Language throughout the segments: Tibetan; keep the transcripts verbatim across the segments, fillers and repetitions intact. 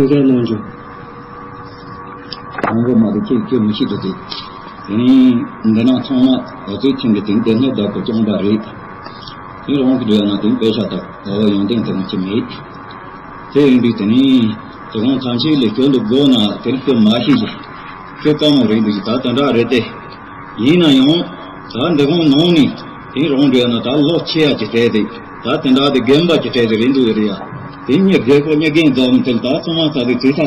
ཐུགས་རྗེ་གནང་རྒྱུ། དང་པོ་མ་གཏོགས་ཁྱེད་ཁྱེད་མི་ཤེས་འདུག་སྟེ། དེ་ནས་འདི་ན་ཚང་མ་འོ་ཚོད་ཐེངས་ཀྱི་དེང་དེ་སྔ་བདག་གི་སྐྱོང་པ་རེད། དེ་རང་གི་འདོད་ན་དེང་དཔེ་ཆ་དག་འོ་ཡོན་ཏན་དེ་རང་གི་མེད། དེ་ཡིན་དུས་དེ་ནས་དེ་རང་ཐམས་ཅད་ལས་སྐྱོན་དུ་དགོས་ན་དེར་སྐྱོན་མ་ཤེས་ཀྱི་སྐྱོན་དཀའ་མོ་རེད་འདུག་ད་དེ་འདྲ་རེད་དེ། ཡིན་ན་ཡང་ད་འདི་གང་ནང་ནས་དེ་རང་འདྲ་ན་ད་ལོ་ཆེ་ཡ་ཅིག་སྤྲད་དེ་ད་དེ་འདྲ་དེ་རྒན་པ་ཅིག་སྤྲད་དེ་རེད་འདུག་རེད་ཡ། དེ་ཉེ་རྒན་པོ་ཉེ་རྒན་འཛོམས་དེ་ད་ཚང་མ་ཚ་དེ་དུས་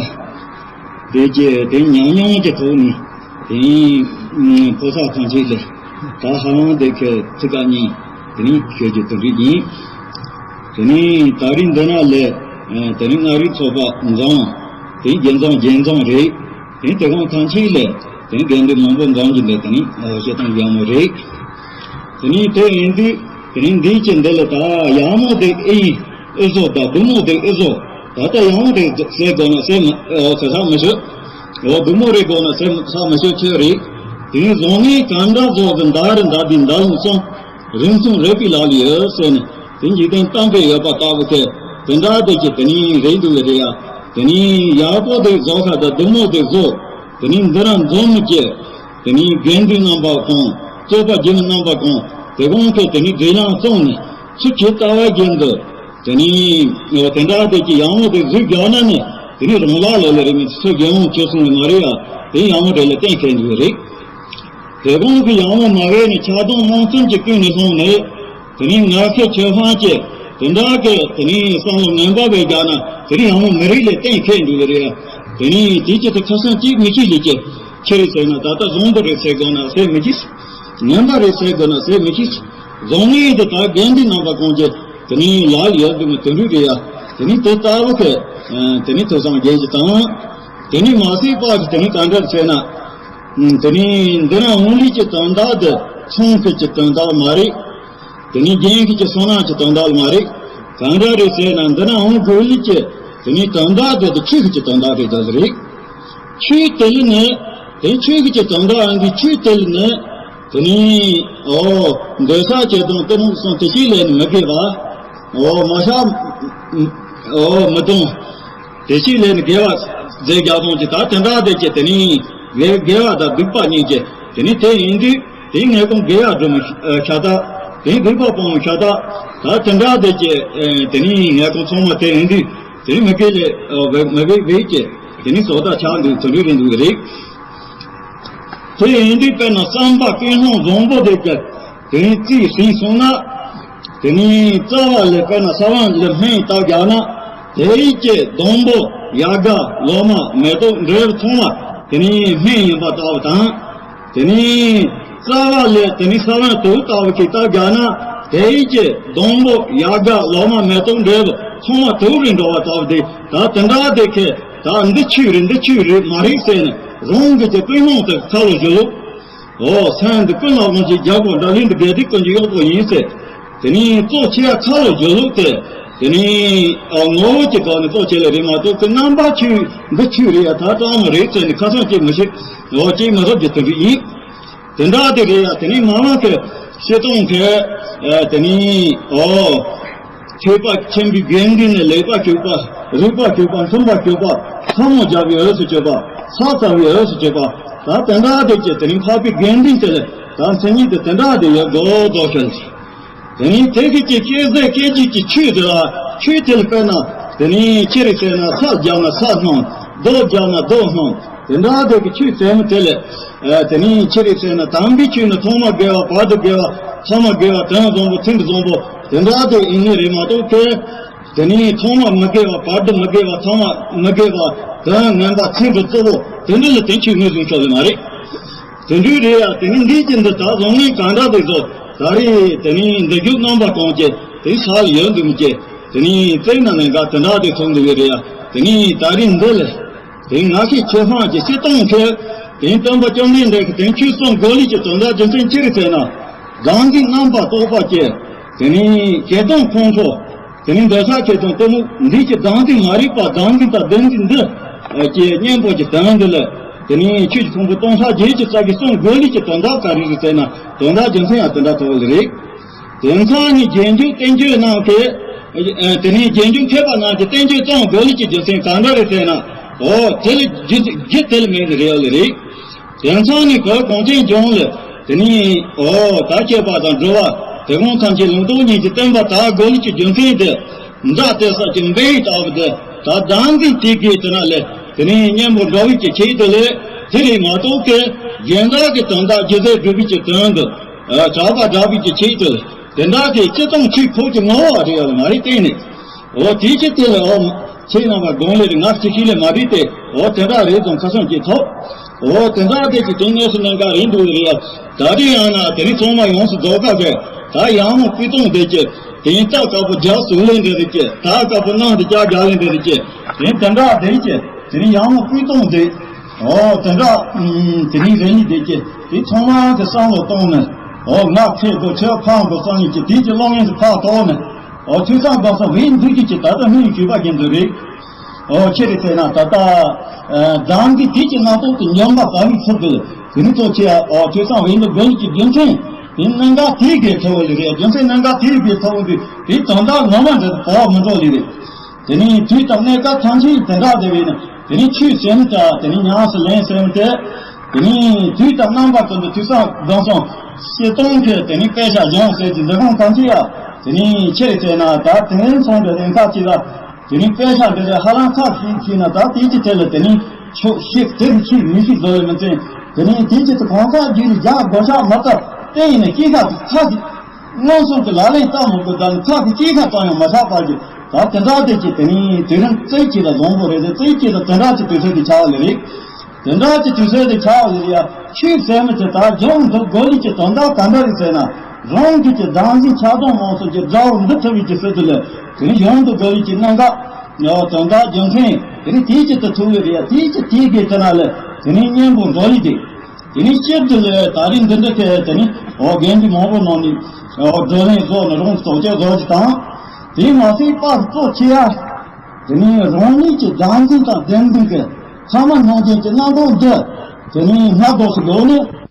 ད་དེ་ཀྱི་དེ་ཉམས་མྱོང་གི་ཐོག་ནས་དེ་ཕོ་གསར་ཐམས་ཅད་ལས་ད་ཧ་ལམ་དེ་ཁའི་ཚིག་ཁ་གཉིས་དེ་ནས་ཤོད་རྒྱུ་དེ་འདྲ་ཡིན། དེ་ནས་ད་རིང་འདི་ན་ལས་དེ་ནས་མངའ་རིས་ཚོགས་པ་འཛོམས་དེ་རྒྱལ་འཛོམས་རྒྱལ་འཛོམས་རེད། དེ་དེ་གང་ཐམས་ཅད་ལས་དེ་དགེ་འདུན་མང་པོ་འཛོམས་ཀྱི་འདི་དེ་ནི་ཨོ་བཤད་སྟངས་ཡག་མོ་རེད། དེ་ནི་དེ་ཡིན་དུས་དེ་ནི་འདིའི་ཆེད་འདི་ལས་ད་ཡག་མོ་དེ་ཨེ་ཡིན་ཨེ་བཟོ་ད་སྡུག་མོ་དེ་ཨེ་བཟོ། ད་ལྟ་ཡག་མོ་དེ་ཟེར་དགོས་ན་ཟེར་མ་ཨོ་ཟེར་ས་མི་ཤོད། ཨོ་སྡུག་མོ་རེད་དགོས་ན་ཟེར་ས་མི་ཤོད་ཆོས་རེད། དེ་ནི་བཟང་ངན་གང་འདྲ་བཟོ་གི་འདའ་རེ་འདའ་དེ་འདའ་ལུང་སོང་རིན་སོང་རེད་པའི་ལག་ལ་ཡོད་ཟེར་ནས། དེ་འཇིག་རྟེན་གཏམ་དཔེ་ཡོད་པ་ལྟ་བུ་དེ་དེ་འདྲ་དེ་ཀྱི་དེ་ནི་རེད་འདུག་རེད་ཡ། དེ་ནི་ཡག་པོ་དེ་བཟོ་ཁ་དང་སྡུག་མོ་དེ་བཟོ། དེ་ནི་འདི་རང་འཛོམས་མི་བྱེད། དེ་ནི་དགེ་འདུན་རྣམ་པ་གང་རྩོད་པ་རྒྱུ་མི་རྣམ་པ་གང་དེ་གང་གི་དེ་ནི་འབྲེལ་ལམ་བཙོང་ནས་ཚུལ་གྱི་ལྟ་བ་རྒྱུན་དུ་དེ་ནི་དེ་འདྲ་དེ་ཀྱི་ཡག་མོ་དེ་གཟུགས་རྒྱག་ན་ནི་དེ་ནི་རང་ལག་ལོ་ལ་རེད་མི་ཚོ་རྒྱལ་ཡོངས་ཆོས་གསུང་ནི་མ་རེད་ཡ། དེ་ཡག་མོ་དེ་ལ་གཏན་འཁེལ་འདུག་རེད། དེ་དགོང་གི་ཡང་མོ་མ་བས་ནི་ཆགས་སྡང་རྨོངས་གསུམ་གྱི་ཀུན་ནས་བསླངས་ནས། དེ་ནས་ང་ཁྱེད་ཁྱོད་ཧང་ཀྱེ་དེ་འདྲ་གི་དེ་ནས་བསམ་བློ་ངན་པ་བས་རྒྱག་ན་དེ་རིང་ཡང་མོ་མི་རིགས་ལས་གཏན་འཁེལ་འགྲོ་གི་རེད། དེ་ནས་དེ་ཅི་ཐུབ་ཁ་སང་གཅིག་མི་གཅིག་ལས་ཀྱི་ཁྱེད་རེད་ཟེར་ན་ད་ལྟ་བཟང་པོ་རེད་ཟེར་དགོས་ན་ཟེར་མི་གཅིག་ངན་པ་རེད་ཟེར་དགོས་ན་ཟེར་མི་གཅིག་བཟང་ངན་དེ་དག་དགེ་འདུན་རྣམ་པ་ཀུན་གྱི་དེ་ནས་ལག་ཡོད་དུ་མི་དེ་འགྲུབ་རེད་ཡ། དེ་ནས་དེ་ལྟ་བུ་གི་དེ་ནས་ཐུབ་བསམ་རྒྱན་གྱི་དང་། དེ་ནས་མ་སྲིད་པ་གི་དེ་ནས་ག་འདྲ་བྱས་ན། དེ་ནས་འདི་རང་འོང་ལུགས་ཀྱི་དོན་དག་དེ་ཚོང་ཁུལ་གྱི་དོན་དག་མ་རེད། དེ་ནས་རྒྱན་ཁུལ་གྱི་བསོད་ནམས་ཀྱི་དོན་དག་མ་རེད། གང་འདྲ་རེད་ཟེར་ན་འདི་རང་འོང་དགོས་ལུགས་ཀྱི་དེ་ནས་དོན་དག་དེ་དེ་ཆོས་ཁུལ་གྱི་དོན་དག་རེད་དེ་རེད། ཆོས་དེ་ལ་ནི་དེ་ཆོས་ཁུལ་གྱི་དོན་དག་ཨང་གི་ཆོས་དེ་ལ་ནི་དེ་ནས་ཨོ་འདོད་ཆགས་ཆེ་དང་གཏི་མུག་གསུམ་དེ་ཤེས་ལས་ནི་མི་དགེ་བ། ཨོ་མ་ཤ་ཨོ་མི་གཏོང་། དེ་ཤེས་ལས་ནི་དགེ་བ་རྫས་བརྒྱ་སྟོང་གཅིག་ད་དེ་འདྲ་དེ་ཀྱི་དེ་ནི་དགེ་དགེ་བ་དང་སྡིག་པ་གཉིས་ཀྱི་དེ་ནི་དེ་ཡིན་དུས་དེ་ངས་ཀུན་དགེ་བ་སྒྲུབ་མི་ཤ་སྟག་དེ་སྡིག་པ་སྤོང་མི་ཤ་སྟག་ད་དེ་འདྲ་དེ་ཀྱི་དེ་ནི་ངས་ཀུན་ཚང་མ་དེ་ཡིན་དུས་དེ་ནི་མི་དགེ་ལས་མི་དགེ་བས་ཀྱི་དེ་ནི་བཟོ་ལྟ་ཆགས་འདུག་དེ་འདྲ་རེད་འདུག་རེད། དེ་ཡིན་དུས་དཔེར་ན་བསམ་པ་ཀུན་སློང་བཟང་པོ་དེ་ཀྱི་དེ་ནི་རྩིས་ཟིན་སོང་ན། དེ་ནི་རྩ་བ་ལས་དཔེར་ན་ས་བོན་ལ་སྨན་བཏབ་རྒྱག་ན། དེ་ཡི་ཀྱི་སྡོང་པོ་ཡལ་ག་ལོ་མ་མེ་ཏོག་འབྲས་བུ་ཚང་མ་དེ་ནི་སྨན་ཡིན་པ་ལྟ་བུ་དང་། དེ་ནི་རྩ་བ་ལས་དེ་ནི་ས་བོན་དུག་ལྟ་བུ་ཅིག་བཏབ་རྒྱག་ན། དེ་ཡི་ཀྱི་སྡོང་པོ་ཡལ་ག་ལོ་མ་མེ་ཏོག་འབྲས་བུ་ཚང་མ་དུག་རེད་འགྲོ་བ་ལྟ་བུ་དེ་ད་དེ་འདྲ་དེ་ཁེ་ད་འདི་ཆོས་རེད་འདི་ཆོས་རེད་མ་རེད་ཟེར་ནས་རང་གི་ཀྱི་ཀུན་སློང་དེ་ཁ་ལོ་བཞུ་ལུགས། ཨོ་སེམས་འདི་ཀུན་ལ་དབང་ཆེན་རྒྱལ་པོ་འདྲ་ལན་འདི་རྦད་དེ་ཀུན་གྱི་གཡོག་པོ་ཡིན་ཟེར། དེ་ནས་གཙོ་ཆེ་ཡ་ཁ་ལོ་བསྒྱུར་ལུགས་དེ། དེ་ནས་ཨ་ངོ་བོ་གཅིག་ག་ནས་གཙོ་ཆེ་ལེ་རེད་མ་གཏོགས་ཀྱི་རྣམ་པ་ཆོས་འདི་ཆོས་རེད་ཡ་ད་ཙམ་མ་རེད་ཟེར་ནས་ཁ་སང་གཅིག་མི་ཤེས་ཨོ་གཅིག་མི་ཟབ་ཀྱི་དེ་འདྲ་ཡིན། དེ་འདྲ་དེ་རེད་ཡ་དེ་ནས་མ་མ་གི་བཤད་སྟངས་གི་དེ་ནས་ཨོ། ཐེག་པ་ཆེན་པོའི་དགེ་འདུན་ནི་ལེགས་པར་གྱུར་པ། རིགས་པར་གྱུར་པ། མཐུན་པར་གྱུར་པ། ཐལ་མོ་སྦྱར་བའི་འོས་སུ་གྱུར་པ། ཕྱག་འཚལ་བའི་འོས་སུ་གྱུར་པ། ད་དེ་འདྲ་དེ་ཀྱི་དེ་ནི་འཕགས་པའི་དགེ་འདུན་དེ་ལ་ད་མཚན་ཉིད་དེ་དེ་འདྲ་དེ་ཡོད་དགོས་དོ་ཤོད། དེ་ནི་དེ་ཁུལ་གྱི་སྐྱེ་ཟད་སྐྱེ་འཇིག་གི་ཆོས་དེ་ལ་ཆོས་དེ་ལ་དཔེར་ན་དེ་ནི་ཁྱེད་རིག་ཟེར་ན་ས་རྒྱབ་ན་ས་སྣང་། རྡོ་རྒྱབ་ན་རྡོ་སྣང་། དེ་འདྲ་དེ་ཀྱི་ཆོས་ཟེར་མི་དེ་ལ། དེ་ནས་ཆི་རེད་ཟེར་ན་དམ་པའི་ཆོས་ནི་ཐོག་མ་དགེ་བ་བར་དུ་དགེ་བ་ཐ་མ་དགེ་བ་དོན་བཟང་པོ་ཚིག་འབྲུ་བཟང་པོ་དེ་འདྲ་དེ་ཡིན་ངེས་རེད་མ་གཏོགས་ཏེ། དེ་ནས་ཐོག་མ་མི་དགེ་བ་བར་དུ་མི་དགེ་བ་ཐ་མ་མི་དགེ་བ་དོན་ངན་པ་ཚིག་འབྲུ་གཙོ་བོ་དེ་འདྲ་ལ་དེ་ཆོས་ངོས་བཟུང་ཆོག་ལེ་མ་རེད། དེ་འདྲའི་རེད་ཡ་དེ་ནས་འདིའི་ཀྱི་འདི་ད་བཟང་ངན་གང་འདྲ་དེ་ཚོ་ད་རེས་དེ་ནས་འདི་རྒྱུ་རྣམ་པ་གང་ཅི་དེ་ས་ལ་ཡོད་འདུག་མི་ཅི་དེ་ནས་བཙལ་ན་ནས་འགའ་དེ་འདྲ་དེ་ཐོན་འདུག་གི་རེད་ཡ་དེ་ནས་ད་རེས་འདི་ལ། དེ་ང་ཁྱེད་ཆོས་སྤང་གི་སྤྱི་སྟོང་ཁེ། དེ་སྟོན་པ་བཅོམ་ལྡན་འདས་ཀྱི་དེ་ཆོས་གསུང་དགོས་ལུགས་ཀྱི་དོན་དག་རྒྱུ་མཚན་ཅི་རེད་ཟེར་ན། རང་གི་རྣམ་པར་རྟོག་པ་སྐྱེ། དེ་ནས་བྱེད་སྟངས་ཁོང་ཁྲོ། དེ་ནས་འདོད་ཆགས་ཆེ་དང་གཏི་མུག་འདི་ཀྱི་སྡང་འཛིན་མ་རིག་པ་སྡང་འཛིན་དང་བདེན་འཛིན་འདི། ཀྱི་གཉེན་པོ་ཀྱི་དོན་འདི་ལ། དེ་ནས་ཆོས་ཀྱི་ཕུང་པོ་སྟོང་ཕྲག་བརྒྱད་ཅུ་རྩ་བཞི་གསུང་དགོས་ལུགས་ཀྱི་དོན་དག་ག་རེ་རེད་ཟེར་ན་དོན་དག་རྒྱུ་མཚན་ཡང་དེ་འདྲ་ཐོག་ལ་རེད། དེ་མཚམས་ནས་རྗེས་འཇུག་བསྟན་བཅོས་རྣམས་ཀྱིས། ཨ་དེ་ནས་རྗེས་འཇུག་མཁས་པ་རྣམས་ཀྱི་བསྟན་བཅོས་གཙང་དགོས་ལུགས་ཀྱི་རྒྱུ་མཚན་གང་འདྲ་རེད་ཟེར་ན། འོ་དེ་ལ་རྒྱུ་རྒྱུ་དེ་ལ་མེད་ནི་རེད་ཡོད་ལེ་རེད། དེང་སང་ནི་བོད་གངས་ཅན་ལྗོངས་ལ་དེ་ནས་འོ་ད་སྐྱེས་པ་དང་འགྲོ་བ་དེ་གང་ཐམས་ཅད་ལུང་རྟོགས་ཉིད་ཀྱི་བསྟན་པ་དར་དགོས་ལུགས་ཀྱི་རྒྱུ་མཚན་དེ། མཛའ་གཏད་ས་ཀྱི་འབེན་ལྟ་བུ་དེ་ད་བདག་འཛིན་དེ་གའི་དེ་ན་ལས་དེ་ནས་གཉེན་པོ་འདྲ་བའི་ཀྱི་ཆེད་དུ་ལས་དེ་རེད་མ་གཏོགས་ཏེ་གཞན་དག་གི་དོན་དག་རྒྱུ་ཟད་སྒྲུབ་པའི་ཀྱི་དོན་དུ་གྲགས་པ་སྒྲུབ་པའི་ཀྱི་ཆེད་དུ་ལས་དེ་འདྲ་དེ་སྤྱི་དང་ཆོས་ཕུགས་ཀྱི་ངོ་བོ་རེད་ཡོད་ལ་མ་རེད་བསྟན་ནས། འོ་དེའི་ཆེད་དེ་ལས་འོ་ཁྱེད་རྣམ་པ་དགོངས་ལས་རེད་ང་ཅི་ཤེས་ལས་མ་རེད་དེ་འོ་དེ་འདྲ་རེད་དང་ཁ་སང་ཅིག་ཐོབ། འོ་དེ་འདྲ་དེ་ཀྱི་དོན་དངོས་སུ་གནད་འགག་རེད་འདུག་རེད་ཡ། ད་རེས་ཡང་ན་དེ་རིང་ཚང་མ་ཡོངས་སུ་རྫོགས་ཀ་བས་ད་ཡང་མོ་སྤུས་གཙང་བསྡད་ཀྱི་དེ་ཡིན་སྟབས་དཀར་པོ་རྒྱག་ཟུག་ལེན་འདི་རེད་ཀྱི་ད་དཀར་པོ་གནང་འདི་རྒྱག་རྒྱག་ལེན་འདི་རེད་ཀྱི་དེ་དེ་འདྲ་བསྡད་ཀྱི་དེ་རིང་ཡང་མོ་སྤུས་གཙང་བསྡད། འོ་དེ་འདྲ་དེ་རིང་རེ་གཉིས་བསྡད་ཀྱི་དེ་ཚང་མ་གི་བསམ་བློ་གཏོང་ནས་འོ་ང་ཁྱེད་དགོས་ཁྱེད་ཕངས་དགོས་བསམ་ཡིན་ཀྱི་དེ་ཀྱི་བློ་ངན་དུ་ཕར་གཏོང་ནས་འོ་ཐོས་བསམ་སྒོམ་གསུམ་བས་འདུག་ཀྱི་ཀྱི་ད་ལྟ་སྨན་བྱུས་པ་རྒྱན་དུ་རེད། ཨོ་ཁྱེད་རེ་ཚེ་ན་ད་ལྟ་ཨ་བདག་གི་དུས་ཀྱི་རྣམ་རྟོག་དེ་འཇོམས་པ་དཔའ་བའི་ཚུལ་དུ་དེ་ནི་གཙོ་ཆེ་ཨོ་ཐོས་བསམ་འོས་འདུ་དགོས་ཀྱི་རྒྱུ་མཚན་དེ་གནད་འགག་དེའི་སྒེར་ཐོབ་ལི་རེད། རྒྱུ་མཚན་གནད་འགག་དེའི་སྒེར་ཐོབ་དུས་དེ་དོན་དག་ངོ་མ་འདྲ་བ་མི་འགྲོ་ལི་རེད། དེ་ནི་དུས་དང་གནས་སྐབས་ཐམས་ཅད་དེ་འདྲ་བསྡད་པས་ན་དེ་ནི་ཆོས་ཟེར་ནི་ད་དེ་ནི་ཉམས་སུ་ལེན་ཟེར་ནི་དེ་དེ་ནི་དུས་དང་རྣམ་པ་ཀུན་ཏུ་ཐོས་བསམ་སྒོམ་གསུམ་བྱེད་སྟངས་དེ་དེ་ནི་དཔེ་ཆ་སྦྱང་ཟེར་གྱི་འདི་གང་ཐམས་ཅད་ཡ་དེ་ནི་ཁྱེད་རེ་ཚེ་ན་ད་དེ་ནི་ཚོང་འདྲ་ལེན་ཁ་ཅིག་ལ། དེ་ནི་དཔེ་ཆ་འདི་ལས་ཧ་ལམ་ཁ་ཤས་ཤེས་ན་ད་དེའི་ཆེད་དེ་ལ་དེ་ནི་ཆོག་ཤེས་དེ་རུ་ཤེས་མི་ཤེས་བཟོ་ཡི་མི་ཚེ་དེ་ནི་དེའི་ཆེད་དུ་གང་ཟག་རྒྱུད་ལ་རྒྱག་དགོས་ཤག་མ་ལྟར་དེ་ཡིན་ན་སྐྱེས་ཁ་ཁ་ཤས་མངོན་སུམ་གྱི་ལག་ལེན་བསྟར་མི་དགོས་ད་ནི་ཁ་ཤས་སྐྱེས་ཁ་ཙམ་ཡང་མ་ཆགས་པར་གྱི་ད་དེ་འདྲ་དེ་ཀྱི་དེ་ནི་དེ་རིང་རྩེ་གཅིག་ལ་བཟང་པོ་རེད་དེ་རྩེ་གཅིག་ལ་དེ་འདྲ་གྱི་དུས་ཚོད་དེ་ཆགས་ལེ་རེད། དེ་འདྲ་གྱི་དུས་ཚོད་དེ་ཆགས་ཡོད་ཡ། ཆོས་ཟེར་མི་དེ་དག་སྦྱོང་དགོས་དགོས་ལུགས་ཀྱི་དོན་དག་ག་འདྲ་རེད་ཟེར་ན། རང་གི་ཀྱི་བདག་འཛིན་ཆགས་སྡང་རྨོངས་གསུམ་གྱི་དགྲ་བོ་འདུལ་ཐུབ་པའི་ཀྱི་ཚུལ་དུ་ལས་དེ་ནི་སྦྱོང་དགོས་དགོས་ལུགས་ཀྱི་གནད་འགག་དོན་དག་རྒྱུ་མཚན་དེ་ནི་དེའི་ཆེད་དུ་ཐུག་ཡོད་ཡ། དེའི་ཆེད་དེའི་དགེ་དེ་ན་ལས་དེ་ནི་གཉེན་པོ་འགྲོ་ལུགས་དེ། དེ་ནི་སྤྱིར་དུ་ལས་ད་རིང་འདི་འདྲ་དེ་དེ་ནི་འོ་རྒན་གྱི་མང་པོ་ནང་ནས་འོ་བགྲོ་གླེང་བཟོ་ནས་རང་རྟོགས་ཆེ་བཟོ་ཅིག་དང་། དེ་མ་ཟད་པར་གཙོ་ཆེ་ཡ། དེ་ནས་རང་ཉིད་ཀྱི་བདག་འཛིན་དང་ལྡན་ལྡན་གྱི་ཕ་མ་སྣང་ཅན་གྱི་རྣམ་རྟོག་འདི་དེ་ནས་སྣ་ཚོགས་སུ་ཡོད་ནས་